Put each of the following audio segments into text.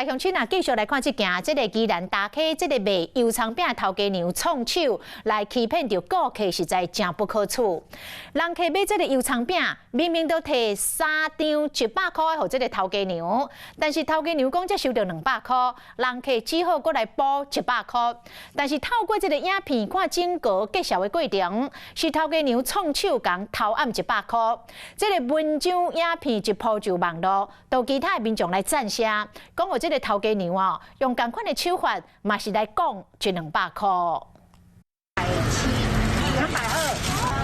鄉親啊，繼續來看這件，這个宜蘭大溪這个賣油蔥餅頭家娘創手來欺騙著顧客，實在誠不可取。人客買這个油蔥餅，明明都提三張一百箍予這个頭家娘，但是頭家娘講才收著200箍，人客只好閣來補一百箍。但是透過這个影片看整個介紹的過程，是頭家娘創手共偷掩一百箍。這个文章影片一鋪就網路，都其他的民眾來讚聲，講予這个頭家娘哦，用仝款的手法，嘛是來講一兩百箍。 220，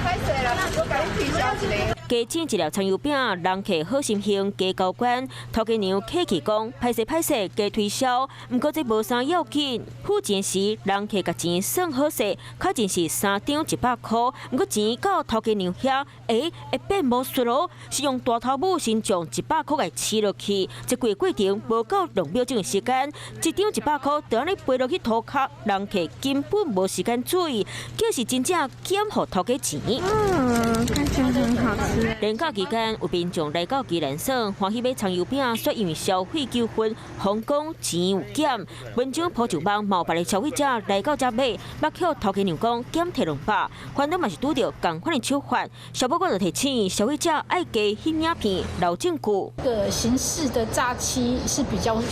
歹勢啦，我共你推銷一个。加錢一粒蔥油餅，人客好心胸加交關，頭家娘客氣講，歹勢歹勢加推銷，毋過這無啥要緊。付錢時，人客共錢算好勢，確認是三張一百箍，毋過錢到頭家娘遐，欸，會變魔術囉，是用大頭拇先將一百箍共黐落去，這規個過程無夠2秒鐘的時間，一張一百箍就按呢飛落去塗跤，人客根本無時間注意，就是真正撿予頭家錢。嗯，看起來很好吃。連假期間有民眾來到宜蘭省，歡喜買蔥油餅，卻因為消費糾紛，予人講錢有減。文章鋪上網，嘛有別个消費者來到遮買，捌予頭家娘講減提200，反正嘛是拄著仝款的手法。消保官就提醒消費者愛加翕影片留證據。個刑事的詐欺是比較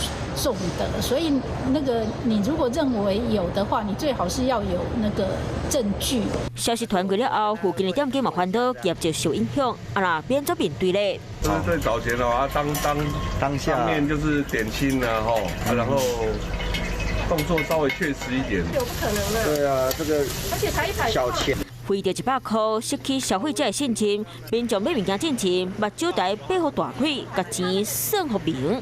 重的，所以那個你如果認為有的話，你最好是要有那個證據。消息傳開了後，附近的店家嘛煩惱業績受影響，啊那欲按怎面對咧？就是在找錢的話，當當當下當面就是點清啊，吼，然後動作稍微確實一點。有不可能的。對啊，這個而且才100 小錢。為著100箍失去消費者的信任，民眾買物件進前，目睭著擘予大開，共錢算予明。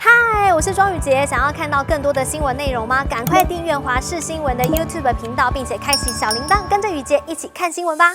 嗨，我是莊宇傑，想要看到更多的新聞內容嗎？趕快訂閱華視新聞的 YouTube 頻道，並且開啟小鈴鐺，跟着宇傑一起看新聞吧。